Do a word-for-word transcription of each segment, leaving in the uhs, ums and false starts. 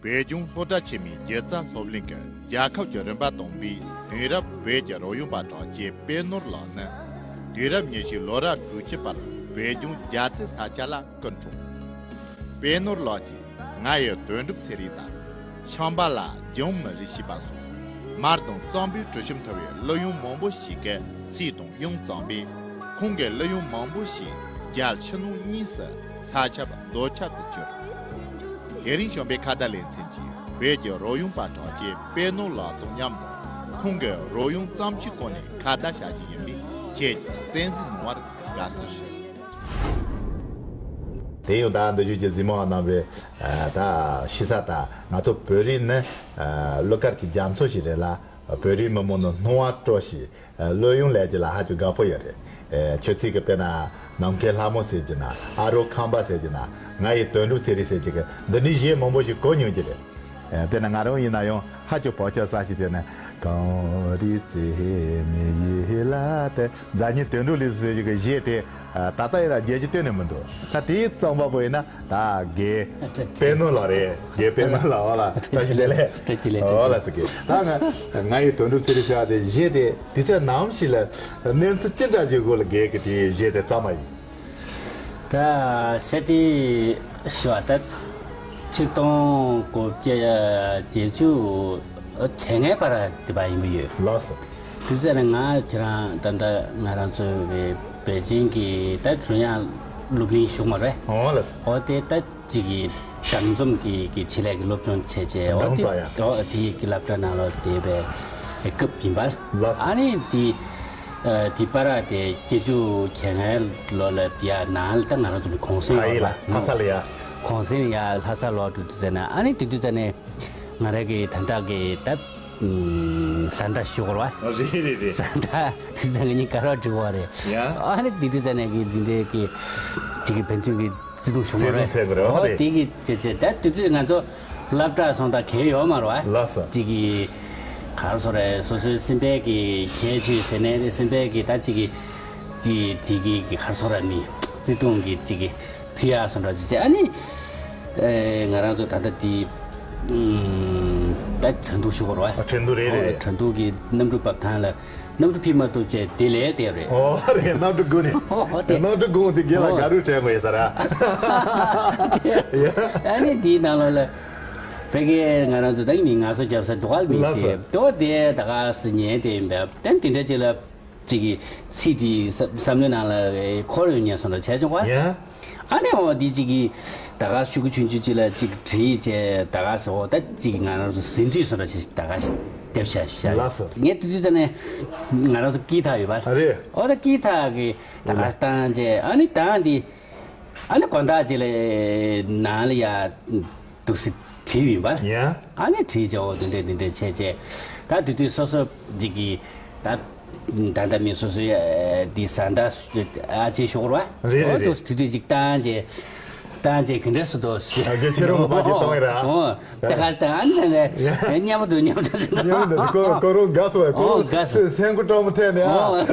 བོད་ལྗོངས་སློབ་གྲྭ་ཆེན་མོའི་སྒྱུ་རྩལ་སློབ་གླིང་གི་རྒྱལ་ཁབ་ཀྱི་རིམ་པ་དང་པོའི་དེང་རབས་བོད་ཀྱི་རོལ་དབྱངས་པ་གྲགས་ཅན་པད་ནོར་ལགས་ནི། དུས་རབས་ཉི་ཤུའི་ལོ་རབས་དྲུག་ཅུ་པར་བོད་ལྗོངས་རྒྱ་ཚའི་ས་ཆ་ལ་སྐུ་འཁྲུངས། པད་ནོར་ལགས་ཀྱིས་ང་ཡི་དོན་གྲུབ་ཚེ་རིང་དང་། ཤམ་བྷ་ལ་ལྗང་མི་རིགས་ཞེས་པ་སོགས་མར་དང་གཙང་པོའི་གྲུ་གཤམ་མཐོ་བའི་གླུ་དབྱངས་མང་པོ་ཞིག་གི་ཚིག་དང་དབྱངས་གཙང་པས། ཁོང་གི་གླུ་དབྱངས་མང་པོ་ཞིག་རྒྱལ་ཕྱི་ནང་གཉིས་སུ་ས་ཁྱབ་རྡོ་ཁྱབ་ཏུ་གྱུར། དེ་རིང་བྱམས་པའི་ཁ་བརྡ་ལེ་ཚན་གྱིས་བོད་ཀྱི་རོལ་དབྱངས་པ་གྲགས་ཅན་པད་ནོར་ལགས་དང་མཉམ་དུ་ཁོང་གི་རོལ་དབྱངས་བརྩམས་ཆོས་སྐོར་ནས་ཁ་བརྡ་བྱ་རྒྱུ་ཡིན་པས། ཁྱེད་ཀྱིས་གསན་གཟིགས་གནང་བར་དགའ་བསུ་ཞུ། དེ་ཡང་ད་འདི་བརྗོད་ཀྱི་གཟིགས་མོ་བ་རྣམ་པས་ད་ཤེས་ས་ད་ང་ཚོ་བོད་རིགས་ནི་གླུ་གར་གྱི་རྒྱ་མཚོ་ཞིག་རེད་ལ། བོད་རིགས་མི་མང་ནི་སྣང་བ་སྤྲོ་ཞིང་། གླུ་དབྱངས་ལས་ཀྱི་ལ་ཧ་ཅང་དགའ་པོ་ཡོད་རེད། ཆོས་ཚིག་གི་དཔེར་ན་ནམ་མཁའི་ལྷ་མོ་ཟེར་གྱི་ན། ཨ་རོགས་ཁམས་པ་ཟེར་གྱི་ན། ང་ཡི་དོན་གྲུབ་ཚེ་རིང་ཟེར་གྱི་གི་འདི་འདྲའི་གཞས་མང་པོ་ཞིག་གོ་མྱོང་གྱི་རེད། དཔེར་ན་ང་རང་ཡིན་ན་ཡང་ཧ་ཅང་བག་ཆགས་ཟ་ཞིག་དེ་ནས་གངས་རི་རྩེ་མོ་ཡི་ལ་དེ་མཛའ་ཉེ་དོན་གྲུབ་ལགས་ཟེར་གྱི་གི་གཞས་དེ། ད་ལྟ་ཡིན་ན་རྒྱལ་གྱི་སྟོན་ནས་མི་འདུག་ད་དེའི་རྩོམ་པ་པོ་ཡིན་ན་ད་རྒན་པད་ནོར་ལགས་རེད། རྒན་པད་ནོར་ལགས། འོ་ལགས། བཀྲ་ཤིས་བདེ་ལེགས། བཀྲ་ཤིས་བདེ་ལེགས། འོ་ལགས་སོ། རྒན་ད་ང་ང་ཡི་དོན་གྲུབ་ཚེ་རིང་ཟེར་བ་དེ་གཞས་དེ་དུས་ཚོད་ནམ་ཞིག་ལ་གནས་ཚུལ་ཅི་འདྲ་ཞིག་གོ་ལ་རྒན་གྱིས་དེ་གཞས་དེ་བརྩམས་པ་ཡིན། ད་གཞས་དེ་ཞུ་བ་ད་ཆིག་སྟོང་དགུ་བརྒྱ་བརྒྱད་ཅུ་གྱ་ལྔའི་བར་དེ་བ་ཡིན་པ་ཡོད། ལགས་སོ། དུས་ཚོད་ནས་ང་ཁྱེད་རང་ད་ལྟ་ང་རང་ཚོ་བའི་པེ་ཅིང་གི་ད་ཀྲུང་དབྱང་སློབ་གླིང་བཞུགས་མ་རེད། འོ་ལགས་སོ། འོ་དེ་ད་ཅིག་གི་གདམ་འཛོམས་ཀྱི་གི་ཆེད་ལས་ཀྱི་སློབ་སྦྱོང་བྱས་བྱས། འོ་དེ་འོ་དེ་གི་སློབ་གྲྭ་ནང་ལོགས་བསྡད་པའི་སྐབས་ཡིན་པ། ལགས་སོ། ཨ་ནི་དེ་དེ་པར་དེ་བརྒྱད་ཅུ་གྱ་ལྔའི་ལོ་ལ་དེ་ཡ་ནང་ལ་ད་ང་རང་ཚོ་གི་གུང་སེང་ཡོད་ལ། ལྷ་ས་ལ་ཡ། གུང་སེང་ཡ་ལྷ་ས་ལོགས་འགྲོ་དུས་ཙ་ན་ཨ་ནི་དེ་དུས་ཙ་ནས་ང་རང་གི་ད་ལྟ་གི་ད། བཟའ་ཟླ་ཞུ་དགོས་རེད་བ། རེད་རེད་རེད། བཟའ་ཟླ་དེ་ཚོ་ངེད་གཉིས་དགའ་རབ་འགྲིག་པ་རེད། ཡ། ཨ་ནི་དེ་དུས་ཙ་ནས་གི་འདི་འདྲའི་གི་ཅིག་གི་ཕན་ཚུན་གི་བརྩེ་དུང་བྱུང་བ་རེད། བརྩེ་དུང་ཟེར་དགོས་རེད། འོ་རེད། དེ་གི་ཅེ་ཅེ་ད་དུས་ཚོད་ང་ཚོ་སློབ་གྲྭ་སོང་ད་གལ་ཡོད་མ་རེད་བ། ལགས་སོ། ཅིག་གི་ག་རེ་ཟེར་རེད། སོ་སོའི་སེམས་པའི་གི་ཁྱད་ཆོས་ཟེར་ནའི་རེད། སེམས་པའི་གི་ད་ཅིག་གི་ཅིག་དེ་གི་གི་ག་རེ་ཟེར་རེད། ནི་བརྩེ་དུང་གི་ཅིག་གི་ཕི་ཡ་སོང་འདྲ་ཅིག་ཅེ། ཨ་ནི་ཨེ་ང་རང་ཚོ་ད་ལྟ་དེ་ཨུམ་ད་ཁྲེང་ཏུའུ་ཞུ་དགོས་རེད་བ། ཨ་ཁྲེང་ཏུའུ་རེད་རེད་རེད། ཁྲེང་ཏུའུ་གི་གནམ་གྲུ་བབས་ཐང་ལ་གནམ་གྲུ་ཕིབས་མ་ཐུབ་ཅེ་དེ་ལས་དེ་རེད། ཨོ་རེད། གནམ་གྲུ་སྒུག་ནས། ཨོ་དེ་གནམ་གྲུ་སྒུག་དེ་རྒན་ལ་ཨོ་དགའ་རུ་དྲན་དགོས་ཡ་ས་ར། ཨ་ནི་དེའི་ནང་ལོགས་ལ་ཕ་གི་ང་རང་ཚོ་ད་མི་ངལ་གསོ་རྒྱབ་ས་འདུག་ག་མི་ལགས་དེ་སོ། དེ་བ་དེ་ད་ག་སེ་ཉལ་དེ་ཡིན་པས་ད་དེ་འདྲ་ཅིག་ལ། ཅིག་གིས་ཚིག་དེ་བསམ་བསམ་བློའི་ནང་ལ་འཁོར་ཡོང་ཉེན་སོང་ལ་བྱས་བྱུང་བ། ཡ། ཨ་ནི་འོ་འདི་ཅིག་གིས་ད་ག་ཤུ་གུ་ཆུང་ཆུང་ཅིག་ལ་ཅིག་བྲིས་བྱས་ད་ག་ཟེར། འོ་ད་ཅིག་ང་རང་ཚོ་ཟིན་བྲིས་སོང་ལ་ཅིག་ད་ག་ཞིག་དེབ་བྱས་བཞག་ལགས་སོ། ངས་དུས་ཚོད་ནས་ང་རང་ཚོ་ཀི་ཐག་ཡོད་པ། རེད། འོ་ད་ཀི་ཐག་གི་ད་ག་བཏང་བྱས། ཨ་ནི་ད་འདི་ཨ་ནི་དགོང་དག་ཅིག་ལ་ནང་ལ་ཡ། འདུག་སེ་བྲིས་ཡིན་པ། ཡ། ཨ་ནི་བྲིས་བྱའོ་དེ་འདྲས་དེ་འདྲས་བྱས་བྱས། ད་དེ་དུས་སོ་སོ་ཅིག་གིས་ད་ད་ལྟ་མི་སོ་སོའི་དེ་བཟའ་ཟླ་ཨ་ཅེ་ཞོག་ར། རེད་རེད་རེད། འོ་འདུག་སེ་དེ་དུས་ཅིག་བཏང་བྱས། བཏང་བྱས་ག་འདྲས་སུ་འདུག་ཟེར། ཨ་ཀྱེ་ཁྱེད་རང་གི་པ་ཅིག་གཏོང་ཡིན་ར། འོ་ད་ག་ད་ཨ་ནི་ད་ནས་མཉམ་པོ་འདུག་མཉམ་པོ་འདུག་ཟེར། མཉམ་པོ་འདུག་ཟེར། ཁོ་ཁོ་རང་དགའ་སོང་བས། ཁོ་འོ་དགའ་སོང་། སེམས་ཁུ་སྤྲང་པོ་ཐད་ནས་ཨ། འོ་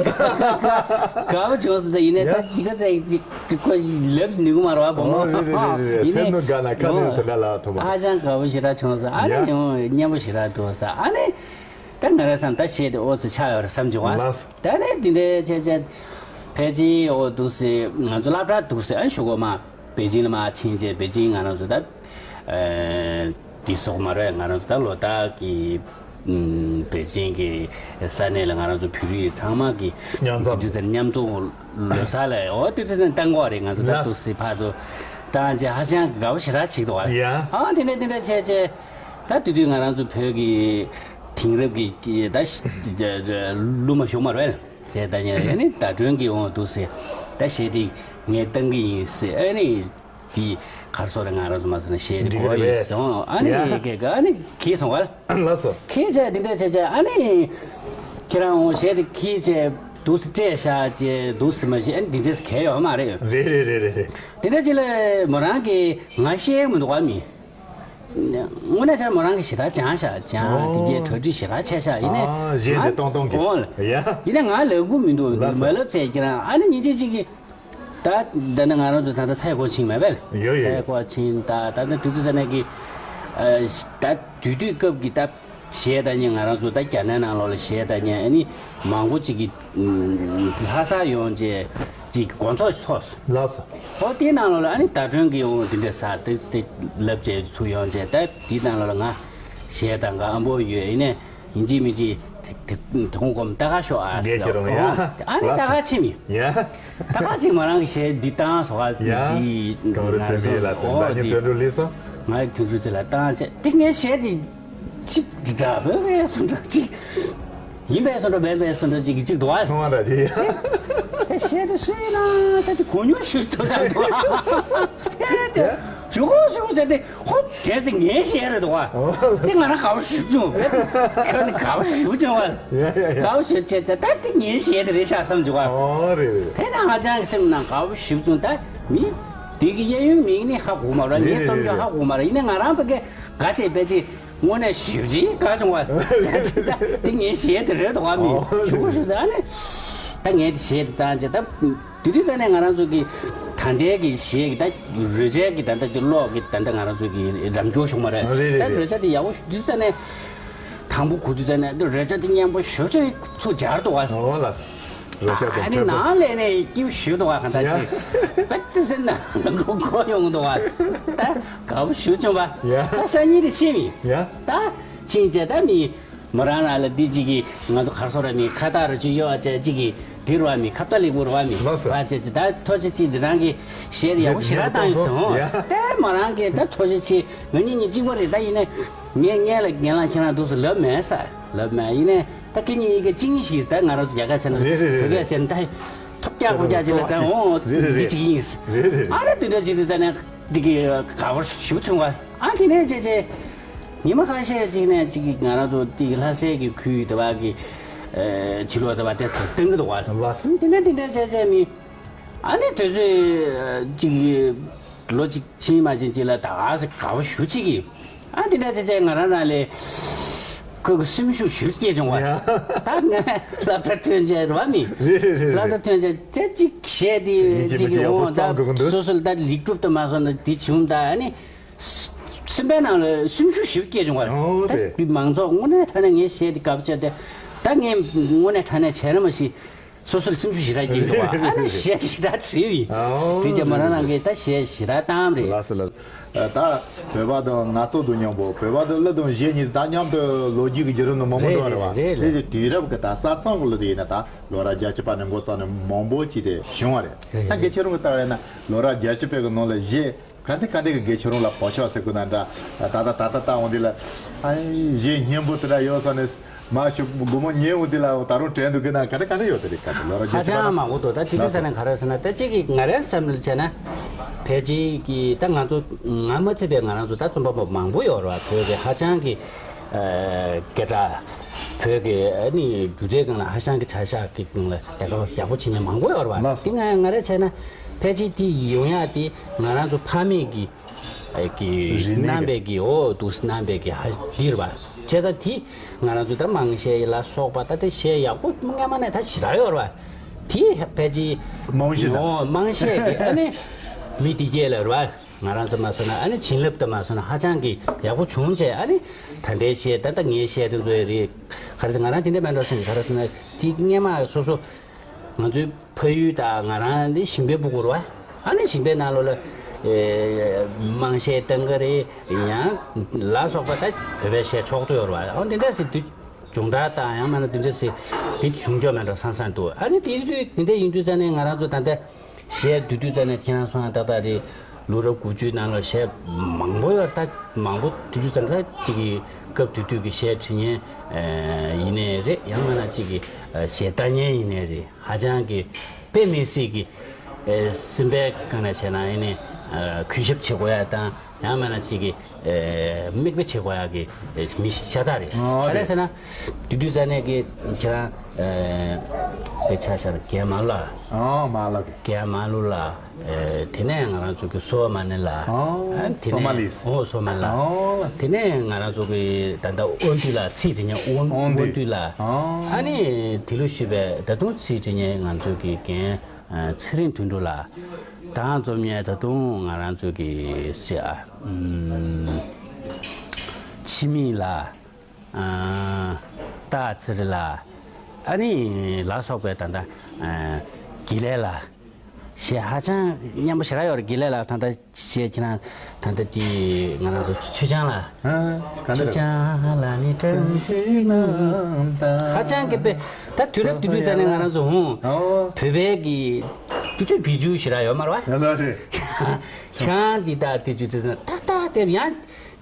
དགའ་པོ་བྱུང་སོང་། ད་ཡིན་ནས་ད་ཡ། ཅི་ག་ཚད་ཁོ་ལབ་ནུས་ཀྱི་མ་རེད་བ་བུ་མོ། ཨོ་རེད་རེད་རེད་རེད། ཡིན་ནའི་སེམས་ནང་དགའ་ན་ཁ་ནས་དེ་འདྲ་ལབ་ཐུབ་མ་རེད། ཧ་ཅང་དགའ་པོ་ཞེ་དྲག་བྱུང་སོང་། ཨ་ནི་ཡ། ཡང་སྙན་པོ་ཞེ་དྲག་འདུག་ཟེར། ཨ་ནི་ད་ང་རང་བསམ་ད་གཞས་དེ་ཨོ་ཙི་ཆགས་ཡོད་རེད་བསམ་བྱུང་བ། ལགས། ད་ནི་དེ་འདྲའི་བྱས་བྱས་ཕལ་ཆེར་ཨོ་འདུག་སེ་ང་ཚོ་སློབ་གྲྭ་འདུག་སེ་ཨ་ཞུ་གོ་མ་པེ་ཅིང་ལ་མ་ཕྱིན་བྱས་པེ་ཅིང་ང་རང་ཚོ་ད་ཨ་དེ་སོགས་མ་རེད། ང་རང་ཚོ་ད་ལོ་ལྟར་གྱི་ཨུམ་པེ་ཅིང་གི་ས་གནས་ལ་ང་རང་ཚོ་བོད་རིགས་ཚང་མ་གི་མཉམ་འཛོམས། དུས་ཚོད་མཉམ་འཛོམས་ལོ་གསར་ལ་འོ་དུས་ཚོད་བཏང་གོ་རེད། ང་ཚོ་ད་ལགས། འདུག་སེ་ཕར་ཚུར་བཏང་བྱས་ཧ་ཅང་དགའ་པོ་ཞེ་དྲག་བྱེད་འདུག་བ། ཡ། ཨ་དེ་འདྲ་དེ་འདྲ་བྱས་བྱས་ད་དུས་དུས་ང་རང་ཚོ་བོད་ཀྱི་དེང་རབས་ཀྱི་ད་གླུ་མ་ཞུགས་མ་རེད་བྱས། ད་ཉལ་ཨ་ནི་ཟླ་སྒྲོན་གྱི་འོང་འདུག་སེ་ད་གཞས་དེ་ངས་བཏང་གི་ཡིན་ཟེར། ཨ་ནི། དེ་གར་སོ་རེ་ང་རང་ཚོ་མ་ཟེར་ན་གཞས་དེ་འགྲིག་གོ་གི་ཡོད་རེད། སོང་། ཨ་ནི་ཡ། གེ་ག་ཨ་ནི་གིས་སོང་བ། ལགས་སོ། གིས་བྱས་འདི་འདྲ་བྱས་བྱས་ཨ་ནི་ཁྱེད་རང་འོ་གཞས་དེ་གིས་བྱས་འདུག་སེ་སྤྲད་བཞག་བྱས་འདུག་སེ་མ་གཞི་ཨ་ནི་འདི་འདྲས་གལ་ཡོད་མ་རེད། རེད་རེད་རེད་རེད་རེད། དེ་འདྲ་ཅིག་ལ་མོ་རང་གིས་ང་བཤད་མི་འདུག་བ་མི། དངོས་གནས་བྱས་མོ་རང་གིས་ཞེ་དྲག་སྦྱངས་བཞག་སྦྱངས། ཨོ། དེ་གས་གྲ་སྒྲིག་ཞེ་དྲག་བྱས་བཞག་ཡིན་ནའི། ཨ་གཞས་དེ་ང་གཏོང་གཏོང་གི། ཨོ། ཡ། ཡིན་ནའི་ང་ལབ་དགོས་མི་འདུག་ལགས་སོ། མ་ལབ་བྱས་ཀྱི་རང་ཨ་ནི་ཉིན་གཅིག་གཅིག་གིས། ད་ད་ནི་ང་རང་ཚོ་ད་ལྟ་ཚལ་སྐོར་ཕྱིན་མེད་པས། ཡོད་ཡོད་ཚལ་ཡོད། སྐོར་ཕྱིན་ད་ད་ནི་དུས་ཚོད་ཟ་ནས་ཀྱི་ ད་དུས་དུས་སྐབས་ཀྱི་ད་གཞས་ལྟ་མཁན་ང་རང་ཚོ་ད་རྒྱ་ནག་ནང་ལོགས་ལ་གཞས་ལྟ་མཁན་ཨ་ནི་མང་པོ་ཅིག་གིས་ལྷ་སར་ཡོང་བྱས་ཅིག་དགོང་ཚོགས་ཚོགས་སོང་། ལགས་སོ། ཨོ་དེའི་ནང་ལོགས་ལ་ཨ་ནི་ཟླ་སྒྲོན་གྱིས་འོ་དེ་འདྲ་ས་དེ་དེ་ལབ་བྱས་ཚུར་ཡོང་བྱས་ད་དེའི་ནང་ལོགས་ལ་ང་གཞས་ལྟ་ག་ཨ་འབོ་ཡོད་ཡིན་ནའི་ཡིན་གཅིག་མིན་གཅིག་དེ་དེ་དེ་གོང་གོམ་ལྟ་ག་ཤོག་ཨ་ཟེར། ཨོ་དེ་ཨ་ནི་ལྟ་ག་ཕྱིན་མི། ད་ག་ཅིག་མ་རང་གི་གཞས་འདི་བཏང་སོགས་ཨ་འདི་གངས་རི་རྩེ་ལ་དོན་དག་ཉིད་དོན་གྲུབ་ལེགས་སོ། ང་ཡི་དུས་འགྲོ་ཚེ་ལ་བཏང་བྱས་དེ་ངའི་གཞས་དེ་གཅིག་འདྲ་བོ་བས་སུ་འདྲ་གཅིག་ཡིན་པས་སུ་འདྲ་མེད་པས་སུ་འདྲ་གཅིག་གཅིག་འདུག་ཨ། ཁོང་འདྲ་ཅིག་ཡ། དེ་གཞས་དེ་སུ་ཡིན་ན་ད་དེ་གོ་མྱོང་ཞུ་ཐུབ་ས་འདུག་ཨ། དེ་ཞུ་གོ་ཞུ་གོ་ཟེར་དེ། ཧོ། དེ་ཚེ་ངའི་གཞས་རེད་འདུག་བ། དེ་ང་རང་དགའ་པོ་ཞེ་པོ་བྱུང་བས། ཁ་ནས་དགའ་པོ་ཞེ་པོ་བྱུང་བ། ཡ་ཡ་ཡ། དགའ་པོ་ཞེ་པོ་བྱས་ཚེ་ད་དེ་ངའི་གཞས་དེ་རེད་ཤག་བསམ་བྱུང་བ། ཨོ་རེད་རེད། དེ་ནས་ཧ་ཅང་གི་སེམས་ནང་དགའ་པོ་ཞེ་པོ་བྱུང་། ད་མི་དེ་གི་གཡས་གཡོན་མིང་ནི་ཧ་གོ་མ་རེད། ངའི་རེད་རྟོགས་རེད་འགྱོད་རེད། ཧ་གོ་མ་རེད། ཡིན་ནའི་ང་རང་བ་གས་དགའ་བྱས་པས་ཅི་དངོས་གནས་ཞེ་པོ་ཅིག་དགའ་བྱུང་བ། ད་དེ་ངའི་གཞས་དེ་རེད་འདུག་བ། མི་ཨོ་ཞུ་གོ་ཞུ་ད་ནི་ད་ངས་དེ་གཞས་དེ་བཏང་བྱས་ད། དེ་དུས་ཙ་ནས་ང་རང་ཚོ་གི་ད་ལྟའི་གི་གཞས་ཀྱི་ད་རོལ་ཆའི་གི་ད་ལྟ་གི་གློག་གི་ད་ལྟ་ང་རང་ཚོ་གི་རམ་འཁྱོག་བྱུང་བ་རེད། རེད་རེད་ད་རེད། རོལ་ཆ་དེ་ཡག་པོ་ཞུ་དུས་ཙ་ནས་དང་པོ་གོ་དུས་ཙ་ནས་འདི་རོལ་ཆ་དེ་སྙན་པོ་ཞེ་པོ་ཅིག་ཚུར་སྦྱར་འདུག་བ། ཨོ་ལགས། རོལ་ཆ་དེ་ཨ་ནི་འཁྲབ་ནང་ལས་ནས་སྐྱིད་ཞུ་འདུག་བ། གང་ལྟར་ཡ། ཅིག་པད་དེ་སེམས་ནང་གོ་གོ་ཡོང་འདུག་བ། ད་དགའ་པོ་ཞུ་བྱུང་བ། ཡ། ད་སང་ཉིན་དེ་ཕྱིན་མི། ཡ། ད་ཕྱིན་བྱས་ད་མི། མོ་རང་རང་ལ་འདི་གཅིག་གིས་ང་ཚོ་གར་སོང་ར་མི་ཁ་བཏགས་རུ་ཅིག་གཡོ་བ་བྱས་གཅིག་གིས་འདི་རུ་བ་མི་ཁ་བཏགས་ལེགས་པོ་རུ་བ་མི་ལགས་སོ། བ་བྱས་ཅིག་ད་ཐོ་ཅི་ཅིག་འདི་རང་གི་གཞས་ཡག་པོ་ཞེ་དྲག་བཏང་ཡོད་སོང་། ཡ། ད་མོ་རང་གིས་ད་ཐོ་ཅི་ཅིག་ང་གཉིས་གཉིས་གཅིག་པ་རེད། ད་ཡིན་ནའི་ངས་ངས་ལ་ངས་ལ་ཁྱེད་རང་འདུག་སེ་ལབ་མེད་ས་ལབ་མེད། ཡིན་ནའི་ད་ཁྱེད་གཉིས་ཡི་གེ་གཅིག་གཉིས་ཤིག་ད་ང་རང་ཚོ་རྒྱ་གར་ཆེ་ན་རེད་རེད་རེད་བོད་སྐད་ཆེ་ན་ད་ཐོབ་རྒྱག་གོ་རྒྱག་ཅིག་ལ་ད་འོང་རེད་རེད་འདི་རེད་གཅིག་ཡིན། རེད་རེད་རེད། ཨ་ར་དེ་འདྲ་ཅིག་དེ་ད་ནས། འདི་གི་དགའ་པོ་ཞེ་པོ་བྱུང་བ། ཨ་དེ་ནས་བྱས་བྱས་ཉི་མ་ཁ་ཤས་ཅིག་ནས་ཅིག་ང་རང་ཚོ་འདི་གི་ལྷ་སའི་གི་ཁུལ་དེ་བ་གི་ཨེ་ཕྱི་ལོགས་དེ་བ་ཏེས་ཏེས་བཏང་གི་འདུག་བ། ལགས་སོ། དེ་ནས་དེ་འདྲ་བྱས་བྱས་ནི་ཨ་ནི་དུས་ཚོད་ཅིག་ལོ་གཅིག་ཕྱིན་མ་ཕྱིན་ཅིག་ལ་ད་ག་ས་དགའ་པོ་ཞེ་པོ་ཅིག་གི་ཨ་དེ་འདྲ་བྱས་བྱས་ང་རང་རང་ལས་ཁོ་གི་སེམས་ཤུགས་ཞེ་པོ་སྐྱེས་བྱུང་བ། ཡ། ད་ངས་སློབ་གྲྭ་ཐོན་བྱས་རེད་བ་མི། རེད་རེད་རེད་སློབ་རེད། གྲྭ་ཐོན་བྱས་དེ་གཅིག་བཤད་དེ་ཡིན་གཅིག་གཅིག་གི་ཡག་པོ་འོང་ད་བརྩམས་དགོས་ཀྱི་འདུག་སོ་སོ་ལ་ད་ལེགས་གྲུབ་དུ་མ་སོང་ན་དེ་བྱུང་ད་ཨ་ནི། སེམས་པའི་ནང་ལ་སེམས་ཤུགས་ཞེ་པོ་སྐྱེས་བྱུང་བ། ཨོ་ད་རེད། དེ་མང་ཚོགས་དངོས་གནས་དྲང་གནས་ངས་བཤད་དེ་དགའ་པོ་བྱས་ཏེ་ད་ངས་དངོས་གནས་དྲང་གནས་བྱས་ན་མ་ཤེས། སོ་སོར་སེམས་ཤུགས་ཞེ་དྲག་སྐྱེས་འདུག་བ། ཨ་ནི་གཞས་ཞེ་དྲག་བྲིས་ཡིན། ཨོ་དེ་རྗེས་མ་རང་རང་གིས་ད་གཞས་ཞེ་དྲག་བཏང་རེད། ལགས་སོ་ལགས། ད་བོད་པ་དང་ང་ཚོ་དང་མཉམ་པོ་བོད་པ་དང་གླུ་དང་གཞས་གཉིས་ད་མཉམ་དུ་ལོ་རྒྱུས་ཀྱི་བརྒྱུད་རིམ་ནང་མང་པོ་འགྲོ་བ་རེད་བ། རེད་རེད་རེད། དེ་དུས་རབས་ཀྱི་ད་ས་མཚམས་ཀྱི་གླུ་དེ་ཡིན་ན་ད་ལོ་རབས་བརྒྱད་ཅུ་པ་ནས་འགོ་བརྩམས་ནས་མང་པོ་ཅིག་དེ་བྱུང་བ་རེད། རེད་ད་རེད། དགེ་ཆེ་རུང་གི་ལྟ་བ་ཡིན་ན་ལོ་རབས་བརྒྱད་ཅུ་པའི་གི་ནང་ལ་གཞས། ག་འདི་ག་འདི་གི་དགེ་ཆེ་རུང་ལ་བོད་ཆོག་ཟེར་དགོས་ན་འདྲ། ད་ད་ད་ད་ད་འོང་འདི་ལ་ཨ་གཞས་སྙན་པོ་དེ་འདྲ་ཡོད་ས་ནས་མ་ཞུ་སྒོར་མོ་ཉེ་འོང་འདི་ལ་ད་རུང་དྲན་འདུག་གི་ན་ག་འདི་ག་འདི་ཡོད་དེ་རེད། ག་འདི་ལོ་ར་ཧ་ཅང་མང་པོ་འདུག་ད་དེ་དུས་ས་ནས་ག་རེ་ཟེར་ན་ད་གཅིག་གི་ང་རའི་བསམ་བློ་བྱས་ན་ཕལ་ཆེར་གི་ད་ང་ཚོ་ང་མ་ཚད་པའི་ང་རང་ཚོ་ད་རྩོམ་པ་པོ་མང་པོ་ཡོད་རེད་བ། བོད་ཀྱི་ཧ་ཅང་གི་སྐད་གྲགས་བོད་ཀྱི་ཨ་ནི་སྒྱུ་རྩལ་སྒང་ལ་ཧ་ཅང་གི་བྱ་གཞག་གི་སྒང་ལ་ཡག་པོ་ཡག་པོ་བྱེད་མཁན་མང་པོ་ཡོད་རེད་བ། དེ་ང་ང་རའི་བྱས་ན་ཕལ་ཆེར་དེ་ཡོང་ཡག་དེ། ང་རང་ཚོ་ཕ་མེས་ཀྱི་ཀྱི་རིག་གནས་རྣམ་པའི་ཀྱི་འོ་འདུག་རྣམ་པའི་ཀྱི་ཧ་འདིར་བ། བྱས་ཙང་དེ་ང་རང་ཚོ་ད་དམངས་གཞས་ལ་སོགས་པ་ད་དེ་གཞས་ཡག་པོ་སྔ་མ་ནས་ད་ཞེ་དྲག་ཡོད་རེད་བ། དེ་ཕལ་ཆེར་རྨང་གཞི་ལ། འོ་དམངས་གཞས་ཀྱི་ཨ་ནི་མི་དེ་གྱད་ལ་རེད་བ། ང་རང་ཚོ་མ་སོང་ན་ཨ་ནི་བྱིན་རླབས་དུ་མ་སོང་ན་ཧ་ཅང་གི་ཡག་པོ་བྱུང་བྱས་ཨ་ནི་ད་ལྟའི་གཞས་ད་ལྟ་ངའི་གཞས་དེ་ཚོ་ཡི་རེད། ག་རེ་ཟེར་ང་རང་དེ་འདྲ་མེད་འགྲོ་སེམས་ག་རེ་ཟེར་ན་དེ་སྔ་མ་སོ་སོ། ང་ཚོའི་ཕ་ཡུལ་དང་ང་རང་ནི་ཞིང་པའི་སྤུ་གུ་རེད་བ། ཨ་ནི་ཞིང་པའི་ནང་ལོགས་ལ་ཨེ་དམངས་གཞས་བཏང་གི་རེད། ཡང་ལ་སོགས་པ་ད་བོད་པའི་གཞས་ཕྱོགས་གཏོགས་ཡོད་རེད་བ། ཨོ་འདི་འདྲ་ཟེར་དུས་སྦྱོང་བརྡར་དང་ཡང་མིན་ན་འདི་འདྲ་ཟེར་དེ་བྱུང་རྒྱུ་མེད་འགྲོ་བསམ་བསམ་འདུག་ཨ་ནི་དེ་དུས་འདི་འདྲ་ཡིན་དུས་ཙ་ནས་ང་རང་ཚོ་ད་ལྟ་གཞས་བསྡུས་དུས་ཙ་ནས་ཁྱེད་རང་སོང་ན་ཏག་ཏག་རེད། ལོ་རབས་དགུ་བཅུའི་ནང་ལ་གཞས་མང་པོ་ཡོད་ད། མང་པོ་དུས་ཚོད་ཙམ་ལ་གཅིག་གི་སྐབས་དེ་དུས་ཀྱི་གཞས་འཁྲི་མཁན་ཡིན་ནའི་རེད། ཡང་མིན་ན་གཅིག་གི་གཞས་ལྟ་མཁན་ཡིན་ནའི་རེད། ཧ་ཅང་གི་དཔེ་མི་སྲིད་ཀྱི་སེམས་པའི་སྒང་ནས་བྱས་ན་ཡིན་ནའི་གུས་ཞབས་བྱེད་དགོས་ཡ་དང་ཡང་མིན་ན་གཅིག་གི་མིག་དཔེ་བྱེད་དགོས་ཡ་གི་མི་ཤ་སྟག་རེད། ག་རེ་ཟེར་ན་དེ་དུས་ཙ་ནས་ཀྱི་ཁྱེད་རང་དཔེ་ཆ་བཞག་ན་རྒན་མ་ལ་རྒན་མ་ལུ་ལ། དེ་ནས་ང་རང་ཚོ་གི་སོ་མ་ནི་ལ། ཨོ། དེ་ནས་སོ་མ་ལིས། ཨོ་སོ་མ་ལ། ཨོ། དེ་ནས་ང་རང་ཚོ་གི་ད་ལྟ་དབོན་སྟོད་ལ་ཚིག་དེ་ཉིད་དབོན་དབོན་སྟོད། དབོན་སྟོད་ལ། ཨོ། ཨ་ནི་དེ་ལུ་ཞུས་པའི་ད་དུང་ཚིག་དེ་ཉིད་ང་ཚོ་གི་རྒན་ཚེ་རིང་དོན་གྲུབ་ལ། དང་འཛོམས་ཉེ་ད་དུང་ང་རང་ཚོ་གི་སི་ཨ། འཆི་མེད་ལ། ཨ། སྟག་འཚེར་ལ། ཨ་ནི་ལ་སོགས་པའི་ད་ལྟ་ཨ། དགེ་ལེགས་ལ། གཞས་ཧ་ཅང་སྙན་པོ་ཞེ་དྲག་ཡོད་རེད། དགེ་ལེགས་ལ་ད་ལྟ་གཞས་ཁྱེད་རང་ད་ལྟ་དེ་ང་རང་ཚོ་ཆུ་ཆུ་ཆང་ལ། ཨ། ག་འདྲ་ཆུ་རེད། ཆང་ལ་ནི་བཀྲ་ཤིས་སྣང་། ཧ་ཅང་གི་དཔེ་ད་དུས་རབས་དེ་དུས་ད་ནི་ང་རང་ཚོ་ཧུང་ཨོ། བོད་པའི་གི་དུས་དུས་བི་ཇུ་ཞེ་དྲག་ཡོད་མ་རེད་བ། ཡོད་རེད། ཆང་འདི་ད་དེ་དུས་དུས་ད་ད་དེ་ཡང་།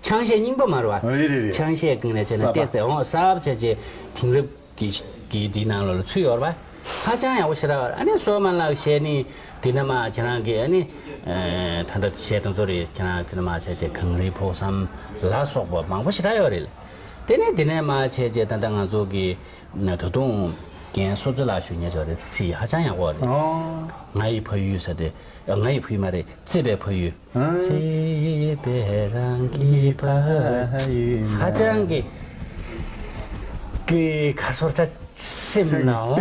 ཆང་གཞས་རྙིང་པ་མ་རེད་བ། རེད་རེད་རེད། ཆང་གཞས་སྒང་ནས་བྱས་ན་གསར་པ། བལྟས་ཚེ་འོང་གསར་པ་བྱས་རྗེས་དེང་རབས་ཀྱི་གི་འདི་ནང་ལོགས་ལ་ཚུད་ཡོད་རེད་བ། ཧ་ཅང་ཡག་པོ་ཞེ་དྲག་ཡོད་རེད། ཨ་ནི་སོ་མ་ལགས་གཞས་ནི་འདི་ན་མ་ཁྱེད་རང་གི་ཨ་ནི་ད་ལྟ་གཞས་དེ་ཚོ་རེད། ཁྱེད་རང་འདི་ན་མ་བྱས་རྗེས་གངས་རིའི་ཕུག་བསམ་ལ་སོགས་པ་མང་པོ་ཞེ་དྲག་ཡོད་རེད། དེ་ནས་འདི་ནས་མ་བྱས་རྗེས་ད་ལྟ་ང་ཚོ་གི་ད་དུང་རྒན་བསོད་ཚེ་ལགས་ཞུ་མཁན་ཅིག་ཡོད་རེད། ཚིག་ཧ་ཅང་ཡག་པོ་རེད། ཨོ། ང་ཡི་ཕ་ཡུལ་ཟེར་ཏེ། ང་ཡི་ཕ་ཡུལ་མ་རེད། བརྩེ་བའི་ཕ་ཡུལ། ཨ། བརྩེ་བའི་རང་གི་ཕ་ཡུལ། ཧ་ཅང་གི་གི་ཁ་སོར་ད་སེམས་ནའོ།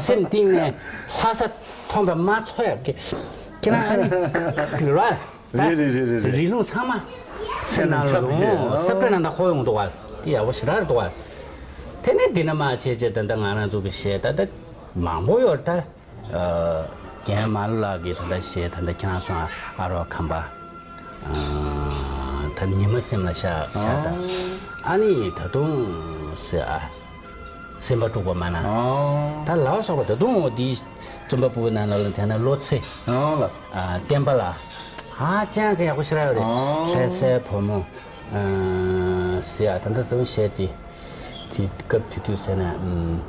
སེམས་གཏིང་ནས་ལྷ་ས་མཐོང་བ་མ་ཚོར་ཡག་གི་ཁྱེད་རང་ཨ་ནི་ར། རེད་རེད་རེད་རེད། རི་ལུང་ཚང་མ་སེམས་ནང་ལ་ལོང་། སེམས་ནང་ད་ཁོ་ཡོང་འདུག་བ། དེ་ཡག་པོ་ཞེ་དྲག་འདུག་བ། དེ་ནས་འདི་ན་མ་བྱས་རྗེས་ད་ལྟ་ང་རང་ཚོ་གི་གཞས་ད་ལྟ་མང་པོ་ཡོད་རེད་ད། ཨ། རྒན་མ་ལོ་ལགས་ཀྱིས་ད་ལྟ་གཞས་ད་ལྟ་ཁྱེད་རང་ཚོ་ཨ་རོགས་ཁམས་པ། ཨ། ད་ཉི་མ་སེམས་ལ་ཤར་ཤར་ད། ཨ་ནི་ད་དུང་ཟེར་ཨ། སེམས་པ་དཀྲུགས་པ་མ་ན། ཨ། ད་ལ་བ་སོགས་པ་ད་དུང་འོ་འདིའི་རྩོམ་པ་པོའི་ནང་ལ་དེ་ན་བློ་ཚེ། ཨ་ལགས། ཨ། བསྟན་པ་ལ། ཧ་ཅང་གི་ཡག་པོ་ཞེ་དྲག་ཡོད་རེད། ཨ། ལྷ་སའི་བུ་མོ། ཨ། ཟེར་ཨ། ད་ལྟ་ད་དུང་གཞས་དེ། དེ་སྐབས་དེ་དུས་ཟེར་ན། ཨམ།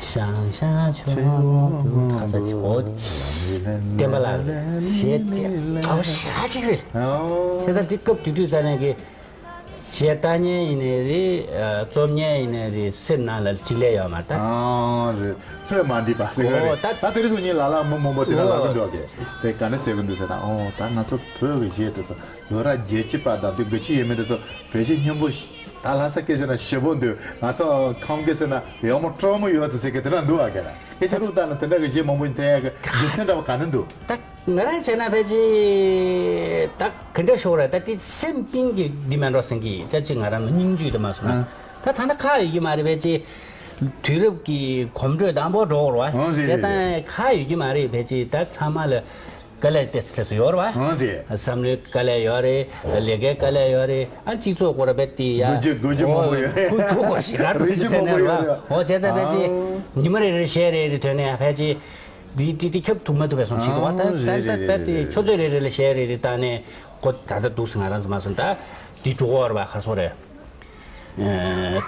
ཤང་ཤང་ཆུ་མོ་དུ་ཁ་ས་ཆི་འོ། བསྟན་པ་ལགས་གཞས་དེ་དགའ་པོ་ཞེ་དྲག་ཅིག་རེད། ཨོ། བྱས་ཙང་དེ་སྐབས་དེ་དུས་ཙ་ནས་ཀྱི་གཞས་ལྟ་མཁན་ཡིན་ནའི་རེད། ཨ། རྩོམ་མཁན་ཡིན་ནའི་རེད། སེམས་ནང་ལ་གཅིག་ལས་ཡོད་མ་རེད་ད། ཨོ་རེད། ལྷོད་མ་འདྲིས་པ་ཟེར་ག་རེད། ཨོ་ད། ད་དེ་རིང་སང་ཉིན་ལ་ལ་མི་མང་པོ་དེ་འདྲ་ལབ་ཀྱི་འདུག་གས། དེ་ག་འདྲ་ཟེར་གི་འདུག་ཟེར་ན། ཨོ་ད་ང་ཚོ་བོད་ཀྱི་གཞས་དེ་ཚོ། ལོ་རབས་བརྒྱད་ཅུ་པ་དང་དེ་དགུ་བཅུ་ཡས་མས་དེ་ཚོ་བོད་ཆས་སྙིང་པོ་ཞིག་ད་ལྷ་ས་སྐད་ཟེར་ན་ཞེ་པོ་འདུག་ང་ཚོ་ཁམས་སྐད་ཟེར་ན་ཡག་མོ་སྤྲོ་མོ་ཡོད་ཚེ་ཟེར་གི་དེ་འདྲ་འདུག་ཨ། ག་ལ་སྐད་ཆ་རུག་ལྟ་ན་དེ་འདྲ་གི་གཞས་མང་པོ་འཐེན་ཡག་གི་རྒྱུ་མཚན་འདྲ་བ་ག་ནས་འདུག་ད་ང་རང་བྱས་ན་ཕལ་ཆེར་ད་ག་འདྲ་ཤོར་ར། ད་དེ་སེམས་གཏིང་གི་འདི་མེད་འགྲོ་ཟེར་གི་ཅ་ཅི་ང་རང་ལ་སྙིང་རྗེ་དུ་མ་སོང་ན། ཨ། ད་ད་ལྟ་ཁག་ཡོད་ཀྱི་མ་རེད། ཕལ་ཆེར་དུས་རབས་ཀྱི་གོམ་བགྲོད་དང་པོ་འགྲོ་དགོས་རེད་བ། ཨང་། རེད་རེད་རེད། ད་ཁག་ཡོད་ཀྱི་མ་རེད། ཕལ་ཆེར་ད་ཚང་མ་ལ། དཀའ་ལས་ཏོག་ཙམ་ཏོག་ཙམ་ཡོད་རེད་བ། ཨང་། རེད། བསམ་བློའི་དཀའ་ལས་ཡོད་རེད། ལས་ཀའི་དཀའ་ལས་ཡོད་རེད། ཨ། སྤྱི་ཚོགས་སྐོར་ར་བས་དེ་ཡ། དགོས་རྒྱུ་དགོས་རྒྱུ་མང་པོ་ཡོད་རེད། ཁུ་ཁུ་གོ་ཞེ་དྲག་རེད། རྒྱུ་ཟེར་མང་ནས་པོ་རེད་ཡོད་བ། རེད། ཨོ་བྱས་ཙང་ཕལ་ཆེར་ཨང་། ཉི་མ་རེ་རེ་གཞས་རེ་རེ་ཐོན་ནས་ཕལ་ཆེར་འདི་འདི་འདི་ཁྱབ་ཐུབ་མ་ཐུབ་པའི་བསམ་ཞིག་འདུག་བ། ཨང་། ད་རེད་ད་རེད་ད་རེད་དེ་རེད། ཆུ་ཚོད་རེ་རེ་ལ་གཞས་རེ་རེ་བཏང་ནས་གོ་ད་ལྟ་འདུག་སེ་ང་རང་ཚོ་མ་སོང་ད་འདི་འགྲོ་གི་ཡོད་རེད་བ། ཁ་སོ་རེད། ཨེ།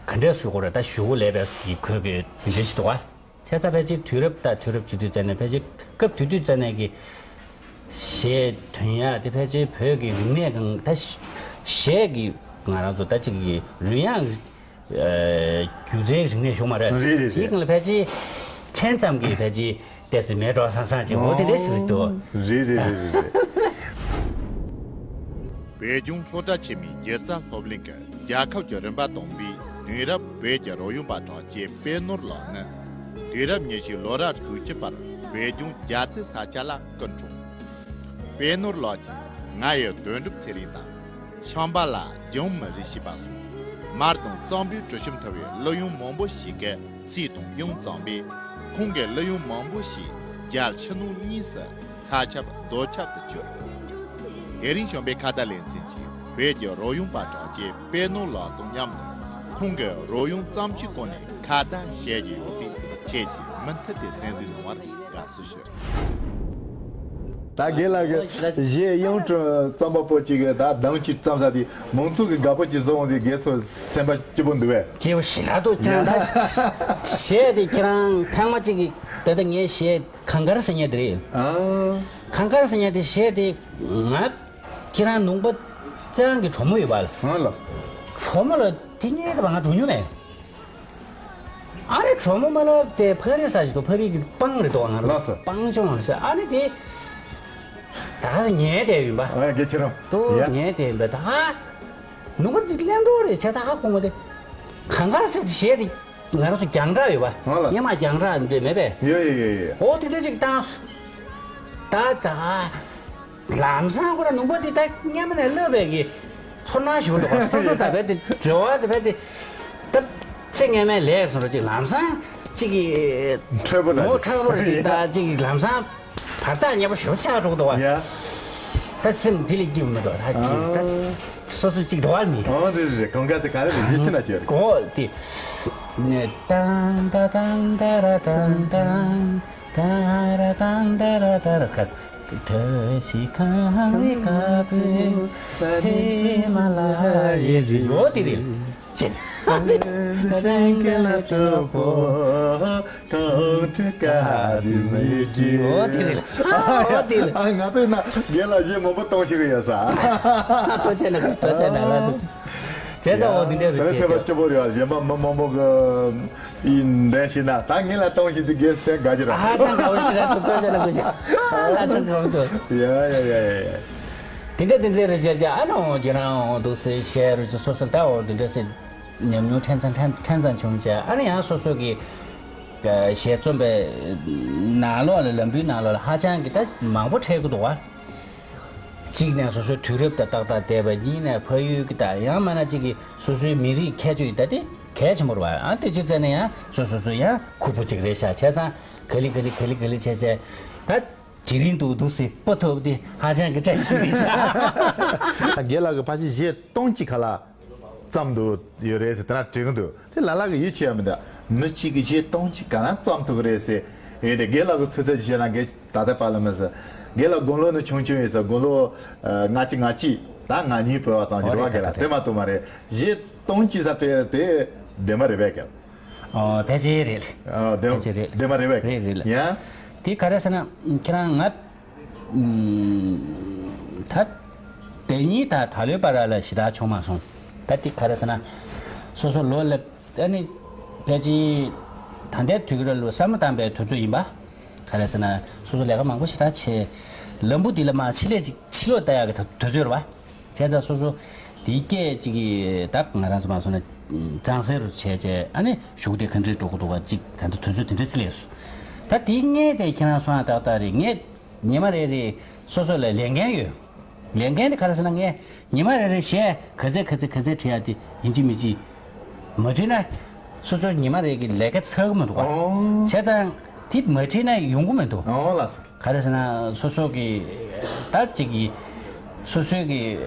ག་འདྲས་བཟོ་དགོས་རེད། ད་ཞུ་གོ་ལས་པའི་གི་ཁོས་གི་འདི་འདྲས་ཞིག་འདུག་བ། བྱས་ཙང་ཕལ་ཆེར་དུས་རབས་དང་དུས་རབས་བྱེད་དུས་ཙ་ནས་ཕལ་ཆེར་སྐབས་དེ་དུས་ཙ་ནས་ཀྱི་གཞས་ཐོན་ཡག་དེ་ཕལ་ཆེར་བོད་ཀྱི་རིག་གནས་གང་ད་གཞས་ཀྱི་ང་རང་ཚོ་ད་ཅིག་གི་རོལ་དབྱངས་སྒྱུ་རྩལ་རིག་གནས་ཞུགས་མ་རེད། རེད་རེད་རེད། དེའི་སྒང་ལ་ཕལ་ཆེར་མཚན་ཙམ་གྱིས་ཕལ་ཆེར་ཏོག་ཙམ་མེད་འགྲོ་བསམ་བསམ་ཅིག་འོ་དེ་འདྲ་ཞིག་རེད་འདུག་རེད་རེད་རེད་རེད་རེད། བོད་ལྗོངས་སློབ་གྲྭ་ཆེན་མོའི་སྒྱུ་རྩལ་སློབ་གླིང་གི་རྒྱལ་ཁབ་ཀྱི་རིམ་པ་དང་པོའི་དེང་རབས་བོད་ཀྱི་རོལ་དབྱངས་པ་གྲགས་ཅན་དཔལ་ནོར་ལགས་ནི། དུས་རབས་ཉི་ཤུའི་ལོ་རབས་དྲུག་ཅུ་པར་བོད་ལྗོངས་རྒྱལ་རྩེ་ས་ཆ་ལ་སྐུ་འཁྲུངས། དཔལ་ནོར་ལགས་ཀྱིས་ང་ཡི་དོན་གྲུབ་ཚེ་རིང་དང་། ཤམ་བྷ་ལ་ལྗང་མི་རིགས་ཞེས་པ་སོགས་མར་དང་གཙང་པོའི་གྲུ་གཤམ་འཐུ་བའི་གླུ་དབྱངས་མང་པོ་ཞིག་གི་ཚིག་དང་དབྱངས་བརྩམས་པས། ཁོང་གི་གླུ་དབྱངས་མང་པོ་ཞིག་རྒྱ་ཕྱི་ནང་གཉིས་སུ་ས་ཁྱབ་རྡོ་ཁྱབ་ཏུ་གྱུར། དེ་རིང་གཞོན་པའི་ཁ་བརྡ་ལེ་ཚན་གྱིས་བོད་ཀྱི་རོལ་དབྱངས་པ་གྲགས་ཅན་དཔལ་ནོར་ལགས་དང་མཉམ་དུ་ཁོང་གི་རོལ་དབྱངས་བརྩམས་ཆོས་སྐོར་ནས་ཁ་བརྡ་བྱེད་ཀྱི་ཡོད་པས། ཁྱེད་ཀྱིས་མུ་མཐུད་དེ་གསན་གཟིགས་གནང་བར་དགའ་བསུ་ཞུ། ད་རྒན་ལགས་ཀྱི་གཞས་དབྱངས་སྒྲོག་རྩོམ་པ་པོ་གཅིག་གིས་ད་གདངས་གཅིག་བརྩམས་ས་དེ་མང་ཚོགས་ཀྱིས་དགའ་པོ་གཅིག་བཟོ་འོང་དུས་རྒན་ཚོ་སེམས་པ་སྐྱིད་པོ་འདུག་བས། སྐྱིད་པོ་ཞེ་དྲག་འདུག་ཁྱེད་རང་ད་གཞས་དེ་ཁྱེད་རང་ཐེངས་མ་གཅིག་གིས་ད་ལྟ་ངའི་གཞས་གངས་དཀར་ཟེར་མཁན་དེ་རེད། ཨང་། གངས་དཀར་ཟེར་མཁན་དེ་གཞས་དེ་ང་ཁྱེད་རང་ནུང་པ་ཚེ་རིང་གི་གྲོགས་མོ་ཡོད་པ། ཨང་ལགས། གྲོགས་མོ་ལ་དེ་སྔོན་དུ་བ་ང་འགྲོ་མྱོང་མེད། ཨ་རེ་གྲོགས་མོ་མ་ལ་དེ་ཕ་རི་ས་ཞིག་ཏུ་ཕ་རི་གི་སྤང་རེད་དོ། ང་ལགས་སོ། སྤང་ལྗོངས་རེད་ས། ཨ་ནི་དེ་ད་ཉལ་བསྡད་ཡིན་པ། ཨ་དགེ་ཁྱེད་རང་། ཏུ་ཡ། ཉལ་བསྡད་ཡིན་པ་ད། ནུ་མ་དེ་གླེན་གྲོགས་རེད་བྱས་ད་ཧ་གོ་མ་དེ། གངས་དཀར་ཟེར་གྱི་གཞས་དེ་ང་རང་ཚོ་རྒྱང་བསྒྲགས་ཡོད་པ། ཨ་ལགས། སྔོན་མ་རྒྱང་བསྒྲགས་འདྲ་མེད་པས། ཡོད་ཡོད་ཡོད་ཡོད། ཨོ་དེ་འདྲ་ཅིག་བཏང་། ད་ད། ལམ་སང་ཁོ་ར་ནུས་པ་དེ་ད་སྔོན་མ་ནས་བསླབས་པའི་གི་ཚོར་སྣང་ཞིག་འདུག་ག་སོ་སོ་ད་བས་དེ་འབྲེལ་བ་དེ་བས་དེ་ད་ཚེ་སྔོན་མའི་ལས་སོ་ར་ཅིག་ལམ་སང་ཅིག་གི་འཕྲོད་པོ་ལ་ངོ་འཕྲོད་པོ་ར་ཅིག་ད་ཅིག་གི་ལམ་སང་བར་ཐག་ཉེ་པོ་ཞེ་པོ་ཆགས་འགྲོ་གི་འདུག་བ། ཡ། ད་སེམས་དེ་ལས་སྐྱིད་པོ་མི་འདུག་ད་ཅིག་ད་ཨ། སོ་སོ་ཅིག་འགྲོ་བ་མི། ཨོ་རེད་རེད་རེད། གང་ག་ཚེ་ག་རེ་རེད་ཡིད་ཆེ་ན་བྱེད་རེད། གོ་དེ་ནས་ཏང་ཏ་ཏང་ཏ་ར་ཏང་ཏང་ཏ་ར་ཏང་ཏ་ར་ཏ་ར་ཁ་ཐ་ཤི་ཁ་བི་ཀ་བི་ཧི་མ་ལ་ཡེ་རི་ཡོ་དེ་རེད། ཅེ་ཤིང་ཀེ་ལ་གྲོགས་པོ། གང་དྲི་ཀ་བི་མི་གི། ཨོ་དེ་རེད། ཨོ་དེ་རེད། ཨ་ང་ཚོས་ན་རྒན་ལགས་གཞས་མང་པོ་གཏོང་ཤེས་ཀྱི་ཡོད་ས། ཐུགས་རྗེ་ཆེ་ན་ཐུགས་རྗེ་ཆེ་ན་ལ་ཐུགས་རྗེ་ཆེ། བྱས་ཙང་འོ་འདི་འདྲ་རེད། དེ་ནས་སེམས་པ་སྐྱིད་པོ་རེད་བ། གཞས་མ་མི་མང་པོ་གི་ཡིན་འདྲ་ཞིག་ན་ད་ངས་ལ་གཏོང་ཤེས་དུས་རྒན་སེམས་དགའ་གི་ར། ཧ་ཅང་དགའ་བོ་ཞིག་ར། ཐུགས་རྗེ་ཆེ་ན་ཐུགས་རྗེ་ཆེ། ཧ་ཅང་དགའ་བོ་འདུག་ཡ་ཡ་ཡ་ཡ། དེ་འདྲ་དེ་འདྲ་རེད་བྱས་བྱས་ཨ་ནི་འོ་ཁྱེད་རང་འོ་འདུག་སེ་བཤད་རུ་ཅིག་སོ་སོ་ད་འོ་འདི་འདྲ་སེ། ཉམས་མྱོང་ཕྲན་ཚང་ཕྲན་ཕྲན་ཚང་བྱུང་བྱས་ཨ་ནི་ཡང་སོ་སོ་གི་གཞས་རྩོམ་པའི་ནང་ལོགས་ལ་ལམ་བུའི་ནང་ལོགས་ལ་ཧ་ཅང་གི་ད་མང་པོ་འཕྲད་ཀྱི་འདུག་བ། གཅིག་ནས་སོ་སོའི་དུས་རབས་དང་ཏག་ཏག་བསྡད་པ། གཉིས་ནས་ཕ་ཡུལ་གྱི་ད་ཡང་མིན་ན་གཅིག་གི་སོ་སོའི་མི་རིགས་ཁྱད་ཆོས་ཡིན་ད་དེ་གལ་ཆེན་པོ་རེད་བ། ཨ་དེ་ཅི་ཙམ་ན་ཡང་སོ་སོ་སོ་ཡང་ཁུར་པོ་གཅིག་རེད་ཤག་བྱས་ཙང་ག་ལེ་ག་ལེ་ག་ལེ་ག་ལེ་བྱས་བྱས་ད། དེ་རིང་འདུག་འདུག་སེ་སྤོ་ཐུབ་དེ་ཧ་ཅང་གི་བཀྲ་ཤིས་རེད་ཤག་རྒན་ལགས་ཀྱིས་ཕལ་ཆེར་གཞས་སྟོང་གཅིག་ག་ལ་བརྩམས་འདུག་ཡོད་རེད་ཟེར་དེ་འདྲ་དྲིས་ཀྱི་འདུག་དེ་ལ་ལ་གི་ཡིད་ཆེས་ཡ་མི་འདུག་མི་གཅིག་གིས་གཞས་སྟོང་གཅིག་ག་ལ་བརྩམས་ཐུབ་ཀྱི་རེད་ཟེར་ཡོད་དེ། རྒན་ལགས་ཀྱིས་ཚོད་ཚོད་ཅིག་བྱས་ན་རྒན་ད་ལྟ་པ་ལ་མི་ཟེར། རྒན་ལགས་དགུང་ལོ་ནི་ཆུང་ཆུང་ཡིན་ཟེར། དགུང་ལོ་ལྔ་གཅིག་ལྔ་གཅིག་ད་ང་གཉིས་བོད་པ་ཙམ་གྱི་རེད་བ། རྒན་ལགས་དེ་མ་གཏོགས་མ་རེད། གཞས་སྟོང་གཅིག་ས་སྤྲད་དེ་བདེན་པ་རེད་པས་རྒན། ཨོ་ཕལ་ཆེར་རེད། ཨོ་བདེན་ཕལ་ཆེར་རེད། བདེན་པ་རེད་པས། རེད་རེད་ལ། ཡང་། དེ་ག་རེ་ཟེར་ན་ཁྱེད་རང་ང་ད་ལྟ་ཉིད་ད་ད་ལོའི་བར་ལ་ཞེ་དྲག་བྱུང་མ་སོང་། ད་དེ་ག་རེ་ཟེར་ན་སོ་སོ་ལོ་ལ་ཨ་ནི་ཕལ་ཆེར་ད་ལྟའི་དུས་ཀྱི་ལོ་བསམ་བློ་བཏང་པའི་དུས་ཚོད་ཡིན་པ། ག་རེ་ཟེར་ན་སོ་སོ་ལས་ཀ་མང་པོ་ཞེ་དྲག་བྱས། ལམ་བུ་འདི་ལ་མ་ཕྱི་ལས་ཅིག་ཕྱི་ལོགས་ལྟ་ཡག་གི་དུས་ཚོད་རེད་བ། བྱས་ཙང་སོ་སོ་དེའི་སྐད་ཅིག་གིས་ད་ང་རང་ཚོ་མ་སོང་ན་གཙང་སེལ་རུ་བྱས་བྱས་ཨ་ནི་གཞུག་དེ་ག་འདྲས་འགྲོ་གི་འདུག་ག་ཅིག་ད་ལྟ་དུས་ཚོད་དེ་འདྲས་སླེབས་སོང་། ད་དེའི་སྔས་དེ་ཁྱེད་རང་སོང་ཡ་ཏག་ཏག་རེད། ངས་ཉི་མ་རེ་རེ་སོ་སོ་ལ་ལས་འགན་ཡོད། ལས་འགན་དེ་ག་རེ་ཟེར་ན་ངས་ཉི་མ་རེ་རེ་གཞས་ག་ཚད་ག་ཚད་ག་ཚད་བྲིས་ཡ་དེ་ཡིན་གཅིག་མིན་གཅིག་མ་བྲིས་ན་སོ་སོ་ཉི་མ་རེ་གི་ལས་ཀ་ཚར་གི་མི་འདུག་ག་བྱས་ཙང་དེ་མ་བྲིས་ན་ཡོང་གི་མི་འདུག་ཨོ་ལགས་སོ། ག་རེ་ཟེར་ན་སོ་སོ་གི་ད་ཅིག་གི་སོ་སོའི་གི་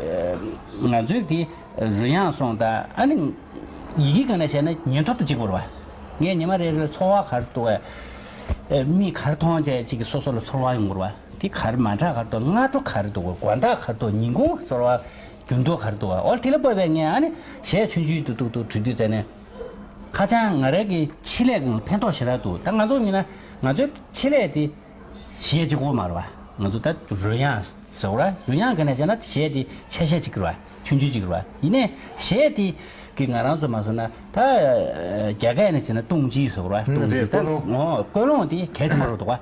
ང་ཚོའི་དེ་རོལ་དབྱངས་སོང་ད་ཨ་ནི་ཡི་གེ་གང་ནས་བྱས་ན་ཉིན་ཐོ་དང་གཅིག་པ་རེད་བ། ངས་ཉི་མ་རེ་རེ་ལ་ཚོར་བ་ག་རེ་འདུག་གས། མིག་ག་རེ་མཐོང་བྱས་ཅིག་གི་སོ་སོ་ལ་ཚོར་བ་ཡོང་གི་རེད་བ། དེ་ག་རེ་མ་འདྲ་ག་རེ་འདུག་སྔ་དྲོ་ག་རེ་འདུག་དགོང་དག་ག་རེ་འདུག་ཉིན་གུང་ཚོར་བ་འགྱུར་ལྡོག་ག་རེ་འདུག་འོ་དེ་ལ་དཔག་པའི་ངས་ཨ་ནི་གཞས་ཆུང་ཆུང་དུ་ཏུག་ཏུག་བྲིས་དུས་ཙ་ནས་ཧ་ཅང་ང་རང་གི་ཆེད་ལས་ཀྱི་ཕན་ཐོགས་ཞེ་དྲག་འདུག་ད་ང་ཚོ་ཡིན་ན་ང་ཚོའི་ཆེད་ལས་དེ་གཞས་གཅིག་པོ་མ་རེད་བ། ང་ཚོ་ད་རོལ་དབྱངས་ཟེར་བ་རོལ་དབྱངས་ག་ནས་བྱས་ན་གཞས་དེ་ཆེ་ཤས་གཅིག་རེད་བ། ཆུང་ཆུང་གཅིག་རེད་བ། ཡིན་ནའི་གཞས་དེ་གི་ང་རང་ཚོ་མ་སོང་ན་ད་རྒྱ་སྐད་ནས་བྱས་ན་ཏུང་ཅི་ཟེར་བ་རེད་བ། ཏུང་ཅི་རེད། ད་ཀུན་སློང་། ཨོ་ཀུན་སློང་དེ་གལ་ཆེན་པོ་རེད་འདུག་བ།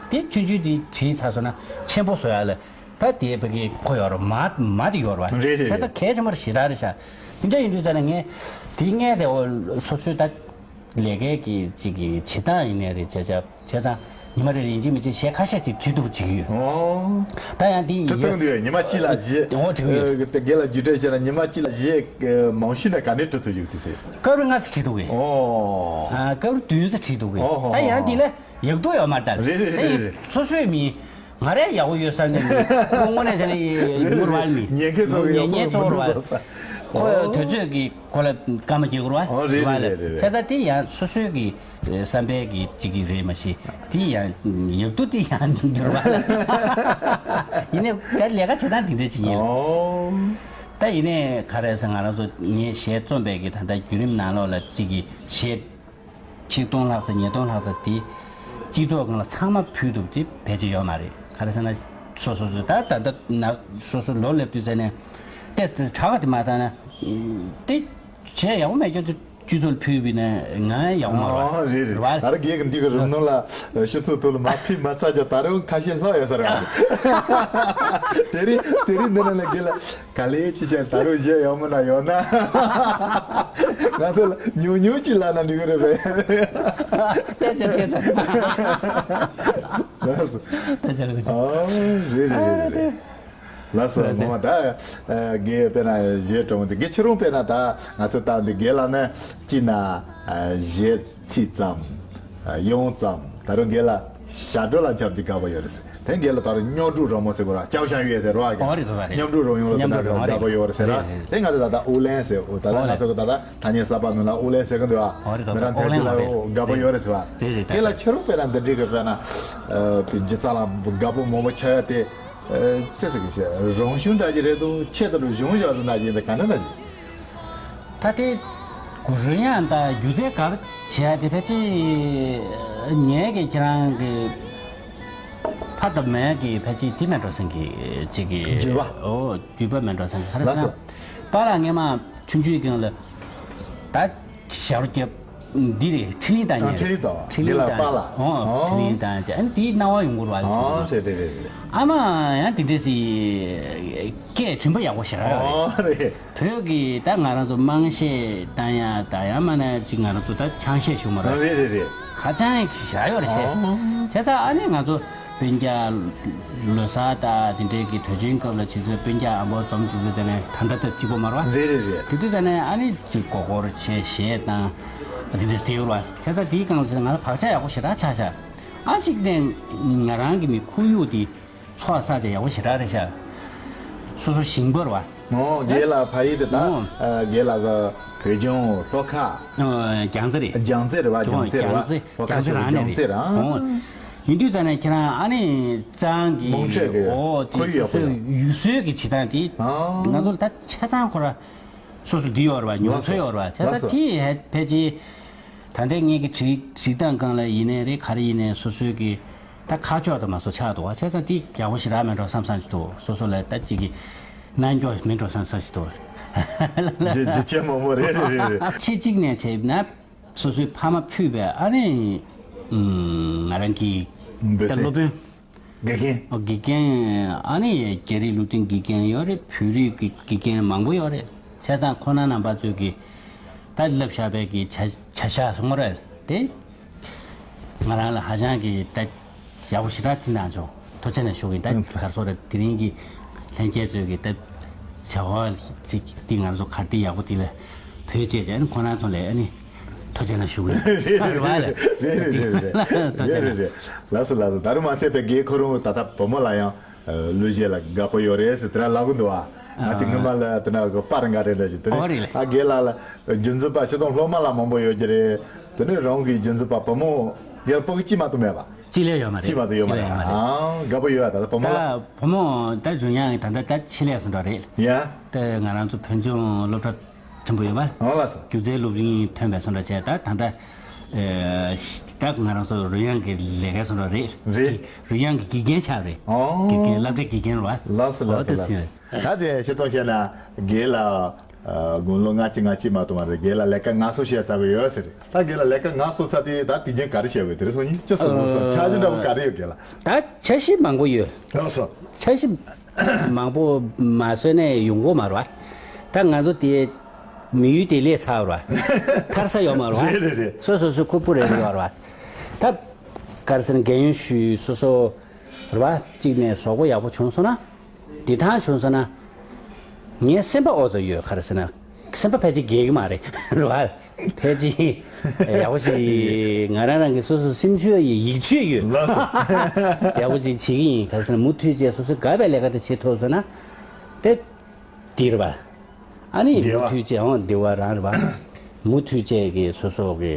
དེ་ཆུང་ཆུང་དེ་བྲིས་ཚར་སོང་ན་ཆེན་པོ་བཟོ་ཡ་ལ་ད་དེ་བོད་ཀྱི་ཁོ་ཡོད་རེད། མ་མ་དེ་ཡོད་རེད་བ། རེད་རེད། བྱས་ཙང་གལ་ཆེན་པོ་ཞེ་དྲག་རེད་ཤག་དེ་འདྲ་ཡིན་དུས་ཙ་ན་ངས་དེ་སྔས་དེ་འོ་སོ་སོའི་ད་ལས་ཀའི་གི་ཅིག་གི་བྱེད་སྟངས་ཡིན་ནའི་རེད། བྱས་བྱས་བྱས་ཙང་ཉི་མ་རེ་རེ་ཡིན་གཅིག་མིན་གཅིག་གཞས་ཁ་ཤས་ཅིག་བྲིས་ཐུབ་པ་བྱེད་ཀྱི་ཡོད། ཨོ། ད་ཡང་དེ་ཁྲིད་སྟངས་དེ་ཡོད། ཉི་མ་གཅིག་ལ་གཞས། ཨོ་བྲིས་ཀྱི་ཡོད། ཨ་དེ་རྒན་ལགས་བརྒྱུད་སྤྲོད་བྱས་ན་ཉི་མ་གཅིག་ལ་གཞས་མང་ཤོས་ནས་ག་འདྲས་བྲིས་ཐུབ་ཡོད་དེ་ཟེར། སྐབས་རེ་ལྔ་ཙམ་བྲིས་འདུག་གས། ཨོ། ཨ་སྐབས་རེ་བདུན་ཙམ་བྲིས་འདུག་གས། ཨོ་ཧོ་ད་ཡང་ཧོ་དེ་ལ་ཡག་སྡུག་ཡོད་མ་རེད་ད། རེད་རེད་རེད་རེད། སོ་སོའི་མི། ང་རས་ཡག་པོ་ཡོད་བསམ་ནས་ཁོ་དངོས་གནས་བྱས་ན་ཡོད་རེད་བ་མི། ཉན་མཁན་ཚོ་ཉན་མཁན་ཚོ་རེད་བ། ཁོ་དུས་ཚོད་ཀྱི་ཁོ་ལ་སྐར་མ་བརྒྱད་དགུ་རེད་བ། ཨོ་རེད་རེད་རེད་རེད། བྱས་ཙང་དེ་ཡང་སོ་སོའི་གི་བསམ་པའི་གི་གཅིག་གི་རེད་མ་གཞི་དེ་ཡང་ཡག་སྡུག་དེ་ཡང་འགྱུར་བ་ལ། ཡིན་ནའི་ད་ལས་ཀ་བྱེད་སྟངས་དེ་འདྲ་ཅིག་ཡིན། ཨོ། ད་ཡིན་ནའི་ག་རེ་ཟེར་ང་རང་ཚོ་ངས་གཞས་རྩོམ་པའི་གི་ད་ལྟ་བརྒྱུད་རིམ་ནང་ལོགས་ལ་གཅིག་གི་གཞས། ཆིག་སྟོང་ལྷག་ཙམ་ཉིས་སྟོང་ལྷག་ཙམ་དེ་སྤྱི་ཚོགས་སྒང་ལ་ཚང་མ་ཕུལ་ཐུབ་དེ་ཕལ་ཆེར་ཡོད་མ་རེད། ག་རེ་ཟེར་ན་སོ་སོ་སོ་ད་ད་ད་ན་སོ་སོ་ལོ་སླེབས་དུས་ཙ་ནས་ཏེས་ཏེ་གྲགས་དེ་མ་བཏང་ན་དེ་བྱས་ཡག་པོ་མེད་ཀྱང་དུ་སྤྱི་ཚོགས་ལ་ཕུལ་བས་ན་ང་ཡག་པོ་མ་རེད་བ། ཨོ་རེད་རེད། རེད་བ། ད་རེས་རྒན་གྱི་འདི་གི་རུམ་ནང་ལ་སྤྱི་ཚོགས་ཐོག་ལ་མ་ཕུལ་མ་ཚར་ཀྱང་ད་རུང་ཁ་ཤས་ལྷག་ཡོད་ས་རེད་བ། དེ་རིང་དེ་རིང་འདི་ནང་ལ་རྒན་ལ། ག་ལེ་ཅི་བྱས་ད་རུང་གཞས་ཡག་མོ་ན་ཡོད་ན། ང་ཚོ་ལ་ཉུང་ཉུང་ཅིག་ལབ་ན་འགྲིག་གི་རེད་པས། ཏེ་ཙེ་ཏེ་ཙེ། ལགས་སོ། ཏེ་ཙེ་ལགས་སོ། ཨོ་རེད་རེད་རེད་རེད། ལགས་སོ། ངོ་མ་ད་དགེ་དཔེར་ན་གཞས་གྲོང་དེ་དགེ་ཁྱེད་རང་དཔེར་ན་ད་ང་ཚོ་ད་འདི་དགེ་ལ་ནི་གཅིག་ན་གཞས་ཚིག་ཙམ་ཡང་ཙམ། ད་རུང་དགེ་ལ་ཞབས་བྲོ་ལ་འཆམ་གྱི་དགའ་པོ་ཡོད་རེད་ཟེར། དེ་དགེ་ལ་ད་རུང་རྙོག་དྲུག་རོལ་མོ་ཟེར་གོ་ར་ཅའོ་ཤང་ཡོད་ཟེར་རོ། ཨོ་རེད་དོ། ད་རེད། རྙོག་དྲུག་རོལ་མོ་ལ་ད་རུང་དགའ་པོ་ཡོད་རེད་ཟེར་ར། དེ་ང་ཚོ་ད་ད་ཨུ་ལན་ཟེར། ཨོ་ད་ད་ང་ཚོ་གི་ད་ད་ཐ་སྙད་གསར་པ་ནང་ལ་ཨུ་ལན་ཟེར་གི་འདུག་ཨ། ཨོ་རེད་དོ། མི་རང་ཐལ་ཅི་ལ་དགའ་པོ་ཡོད་རེད་ཟེར་བ། རེད་རེད། དགེ་ལ་ཁྱེད་རང་དཔེར་ན་འདི་འདྲའི་གི་དཔེར་ན་སྒྱུ་རྩལ་ལ་དགའ་པོ་མང་པོ་ཆགས་ཡ་དེ། ཨ། ཅི་ཟེར་གི་ཞེས་རང་བྱུང་འདྲ་གི་རེད་འདུག་ཆེད་དུ་བྱུང་བཞག་ཟེར་འདྲ་གི་འདི་ག་འདྲ་འདྲ་ཞིག་ད་དེ་རོལ་དབྱངས་དང་སྒྱུ་རྩལ་ག་རེ་བྱས་ཏེ་ཕལ་ཆེར་ངའི་གི་ཁྱེད་རང་གི་ཕ་དང་མའི་གི་ཕལ་ཆེར་དེ་མེད་འགྲོ་སེང་གི་ཅིག་གི་བརྒྱུད་པ། ཨོ་བརྒྱུད་པ་མེད་འགྲོ་སེང་གི་ཧ་ར་ལགས་སོ། སང་པ་ལགས་ངས་མ་ཆུང་ཆུང་སྒང་ལ་ད། ཞབས་བརྒྱབ། འདི་རེད། ཁྲིད་ལིང་བཏང་ཉེ་རེད། ཁྲིད་ལིང་བཏང་། ཁྲིད་ལིང་བཏང་། འདི་ལ་པཱ་ལགས། ཨོ། ཨོ། ཁྲིད་ལིང་བཏང་བྱས་ཨ་ནི་དེའི་སྣང་བ་ཡོང་གི་རེད་བ། ཨོ། རེད་རེད་རེད་རེད། ཨ་མ་ཡང་དེ་འདྲས་སི་སྐད་རིམ་པ་ཡག་པོ་ཞེ་དྲག་ཡོད་རེད། ཨོ་རེད། བོད་ཀྱི་ད་ང་རང་ཚོ་དམངས་གཞས་བཏང་ཡ་ད་ཡང་མ་ན་ཅིག་ང་རང་ཚོ་ད་ཆང་གཞས་ཞུ་མ་རེད། རེད་རེད་རེད། ཧ་ཅང་ཞེ་དྲག་ཡོད་རེད་ཤག་ཨོ། བྱས་ཙང་ཨ་ནི་ང་ཚོ། སྤུན་ཀྱག་ལོ་གསར་དང་དེ་འདྲའི་གི་དུས་ཆེན་སྐབས་ལ་ཕྱི་ཚོད་སྤུན་ཀྱག་ཨ་མོ་འཛོམས་ཕྱི་ཚོད་དེ་ནས་ད་ལྟ་ལྟ་གཅིག་པོ་མ་རེད་བ། རེད་རེད་རེད། དེ་དུས་དེ་ནས་ཨ་ནི་གཅིག་མགོ་སྐོར་བྱས་གཞས་བཏང་། དེ་འདྲ་དེ་ཡོད་རེད་བ། བྱས་ཙང་དེའི་སྒང་ལ་ང་ལ་བག་ཆགས་ཡག་པོ་ཞེ་དྲག་ཆགས་ཤག་ཨ་གཅིག་ནས་ང་རང་གི་མི་ཁོར་ཡུག་དེ་ཚོགས་བསགས་བྱས་ཡག་པོ་ཞེ་དྲག་རེད་ཤག་སོ་སོ་ཞིང་པ་རེད་བ། ཨོ། དགེ་ལགས་ཕ་ཡུལ་དེ་ད། ཨོ། ཨ། དགེ་ལགས་ཀྱི་བོད་ལྗོངས་ལྷོ་ཁ། ཨོ། རྒྱལ་རྩེ་རེད། རྒྱལ་རྩེ་རེད་བ། ཨོ། རྒྱལ་རྩེ་རེད་བ། རྒྱལ་རྩེ། ལྷོ་ཁ་རྒྱལ་རྩེ་ཕྱོགས་རང་ནས་རྒྱལ་རྩེ་རེད། རང་། ཨོ། ཡིན་དུས་ཙང་ནས་ཁྱེད་རང་ཨ་ནི་གཙང་གི། མོང་སྤྲེལ་གི། ཨོ། དེ་ཁོར་ཡུག་སོ་སོའི་ཡག་པོ་ཡོད། ཡུལ་སྲོལ་གི་བྱེད་སྟངས་དེ། ཨ། ང་ཚོ་ལ་ད་ཆ་ཚང་ཁོ་ར་སོ་སོ་འདི་ཡོད་རེད་བ། མྱོང་ཚོར་ཡོད་རེད་བ། ལགས་སོ། ཆ་ཚང་དེ་ཕལ་ཆེར། ད་ལྟའི་ངེད་ཀྱི་བྲིས་བྲིས་སྟངས་སྒང་ལ་ཡིན་ནའི་རེད། ག་རེ་ཡིན་ནའི་སོ་སོའི་གི་ད་ཁ་ཕྱོགས་དུ་མ་སོ་ཆགས་འདུག་བ། བྱས་ཙང་དེ་ཡག་པོ་ཞེ་དྲག་མེད་འགྲོ་བསམ་བསམ་ཞིག་འདུག་སོ་སོ་ལ་ད་ཅིག་གི་རྣ་འགྱོ་མེད་འགྲོ་བསམ་བསམ་ཞིག་འདུག་རྒྱུ་རྒྱུ་ཆེན་མང་པོ་རེད་རེད་རེད་རེད། ཆེས་གཅིག་ནས་བྱས་ན་སོ་སོའི་ཕ་མ་ཕུད་པའི་ཨ་ནི་ང་རང་གི་འབད་ད་བརྩོན། སློབ་དཔོན། དགེ་རྒན། ཨོ། དགེ་རྒན། ཨ་ནི་རྒྱ་རིགས་སློབ་འབྲིང་དགེ་རྒན་ཡོད་རེད། བོད་རིགས་ཀྱི་དགེ་རྒན་མང་པོ་ཡོད་རེད། བྱས་ཙང་ཁོང་རྣམ་པ་ཚོས་ཀྱི་ད་བསླབ་བཞག་པའི་གི་བྱ་བྱ་བཞག་སོང་བ་རེད་དེ། ང་རང་ལ་ཧ་ཅང་གི་ད་ཡག་པོ་ཞེ་དྲག་བྱིན་བཏང་བྱུང་། ཐུགས་རྗེ་ཆེ་ཞུ་གི་ཡིན། ད་ག་རེ་ཟེར་དེ་རིང་གི་ལྷན་རྒྱས་ཚོས་ཀྱི་ད་བྱ་བ་ཅིག་འདི་ང་ཚོ་ག་དེ་ཡག་པོ་དེ་ལ་བོད་ཅེས་བྱས་ནས་ཁོང་རྣམ་ཚོ་ལ་ཨ་ནི། ཐུགས་རྗེ་ཆེ་ཞུ་གི་ཡིན། རེད་རེད་རེད་རེད་རེད་རེད་རེད་རེད། ཐུགས་རྗེ་ཆེ། ལགས་སོ་ལགས་སོ། ད་རུང་མ་ཚད་པའི་དགེ་ཁོ་རང་ད་ལྟ་བུ་མོ་ལ་ཡང་གླུ་གཞས་ལ་དགའ་པོ་ཡོད་རེད་ཟེར་དེ་འདྲ་ལབ་གི་འདུག་ཨ། ང་དེ་སྔོན་མ་ལ་དེ་འདྲ་གི་པར་འགའ་རེ་འདྲ་ཞིག་དེ་ནས་ཨ་དགེ་ལགས་ལ་རྒྱུན་འཛིན་པ་སྤྱིར་བཏང་སློབ་མ་ལ་མང་པོ་ཡོད་ཀྱི་རེད། དེ་ནས་རང་གི་རྒྱུན་འཛིན་པ་བུ་མོ་དགེ་ལགས་ཕྲུ་གུ་གཅིག་མ་གཏོགས་མེད་པ། གཅིག་ལས་ཡོད་མ་རེད། གཅིག་མ་གཏོགས་ཡོད་མ་རེད། གཅིག་ལས་ཡོད་མ་རེད། ཨང་དགའ་པོ་ཡོད་ཨ། ད་ལྟ་བུ་མོ་ལ། ད་བུ་མོ་ད་འཇོན་ཡང་ད་ལྟ་ད་ཆེད་ལས་སུ་འགྲོ་རེད། ཡ། ད་ང་རང་ཚོ་བོད་ལྗོངས་སློབ་གྲྭ་ཆེན་པོ་ཡོད་པ། ཨོ་ལགས་སོ། སྒྱུ་རྩལ་སློབ་གླིང་ཐོན་པའི་སོང་འདྲ་བྱས། ད་ད་ལྟ་ཨེ་ད་ང་རང་ཚོ་རོལ་དབྱངས་ཀྱི་ལས་ཀའི་སོང་འདྲ་རེད། རེད། རོལ་དབྱངས་ཀྱི་དགེ་རྒན་ཆགས་རེད། ཨོ། དགེ་རྒན་སློབ་གྲྭའི་དགེ་རྒན་རེད་བ། ལགས་སོ་ལགས་སོ་ལགས་སོ། ད་དེ་ཆེད་གཏོང་བྱས་ན་དགེ་ལགས་དགུང་ལོ་ལྔ་བཅུ་ང་གཅིག་མ་གཏོགས་མ་རེད། དགེ་ལགས་ལས་ཀ་ངལ་གསོ་བྱས་ཚར་བ་ཡོད་ཟེར། ད་དགེ་ལགས་ལས་ཀ་ངལ་གསོ་ཚར་དུས་ད་དུས་རྒྱུན་ག་རེ་བྱས་པ་དེ་རེད་སོང་ཉིན་ཅི་སོང་སོང་འཆར་གཞི་འདྲ་བོ་ག་རེ་ཡོད་དགེ་ལགས། ད་འཆར་གཞི་མང་པོ་ཡོད། ལགས་སོ། འཆར་གཞི་མང་པོ་མ་བཟོས་ནས་ཡོང་གི་མ་རེད་བ། ད་ང་ཚོ་དེ་མི་ཡུལ་དེ་སླེབས་ཚར་བ་རེད་བ། ཐར་ས་ཡོད་མ་རེད་བ། རེད་རེད་རེད། སོ་སོ་སོ་ཁུར་པོ་རེ་རེ་ཡོད་རེད་བ། ད་ག་རེ་ཟེར་ན་རྒན་ཡོལ་ཞུས་སོ་སོ་རེད་བ། གཅིག་ནས་གཟུགས་པོ་ཡག་པོ་བྱུང་སོང་ན། བདེ་ཐང་བྱུང་སོང་ན། ངའི་སེམས་པ་ཨོ་ཙམ་ཡོད་ག་རེ་ཟེར་ན། སེམས་པ་ཕལ་ཆེར་རྒས་ཀྱི་མ་རེད་རེད་བ། ཕལ་ཆེར་ཡག་པོ་ཞིག་ང་རང་རང་གི་སོ་སོ་སེམས་ཤུགས་ཡི་ཡིད་ཆེས་ཡོད། ལགས་སོ། ཡག་པོ་ཞིག་བྱེད་ཀྱི་ཡིན། ག་རེ་ཟེར་ན་མུ་མཐུད་བྱས་སོ་སོ་དགའ་བའི་ལས་ཀ་དེ་བྱེད་ཐུབ་སོང་ན། དེ་འདི་རེད་བ། ཨ་ནི་བདེ་བ། མུ་མཐུད་བྱས་ཨང་བདེ་བ་རང་རེད་བ། མུ་མཐུད་བྱས་ཀྱི་སོ་སོ་གི་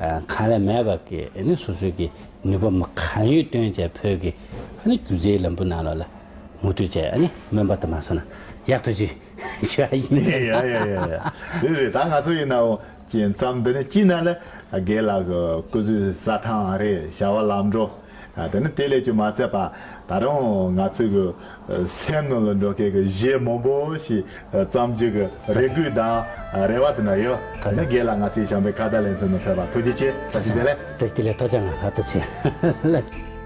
ཨ་གང་ལས་མེད་པ་གི་ཨ་ནི་སོ་སོ་གི་ནུས་པ་མ་གང་ཡོད་བཏོན་བྱས་བོད་ཀྱི་ཨ་ནི་སྒྱུ་རྩལ་ལམ་བུ་ནང་ལོགས་ལ་མུ་མཐུད་བྱས་ཨ་ནི་སྨོན་པ་དུ་མ་སོང་ན་ཡག་ཐུགས་རྗེ་ཆེ་ཞུ་ཡ་ཡིན། ཡ་ཡ་ཡ་ཡ། རེད་རེད། ད་ང་ཚོ་ཡིན་ནའང་ཅིག་མཚམས་འདི་ནས་ཅིག་ན་ལ་རྒན་ལགས་ཀྱི་སྐུ་གཟུགས་གསལ་ཐང་རེད། བྱ་བ་ལམ་འགྲོ། ཨ་དེ་ནི་དེ་ལས་ཀྱང་མ་ཚད་པ་ད་རུང་ང་ཚོའི་གི་སེམས་ནང་ལ་འགྲོ་མཁན་གྱི་གཞས་མང་པོ་ཞིག་བརྩམ་རྒྱུ་གི་རེ་སྐུལ་དང་རེ་བ་དེ་འདྲ་ཡོད། ད་ནི་རྒན་ལགས་ང་ཚོའི་བྱམས་པའི་ཁ་བརྡ་ལེ་ཚན་ནང་ཕེབས་པ་ཐུགས་རྗེ་ཆེ། བཀྲ་ཤིས་བདེ་ལེགས། བཀྲ་ཤིས་བདེ་ལེགས། ཐུགས་རྗེ་ཆེ། ལགས་ཐུགས་རྗེ་ཆེ།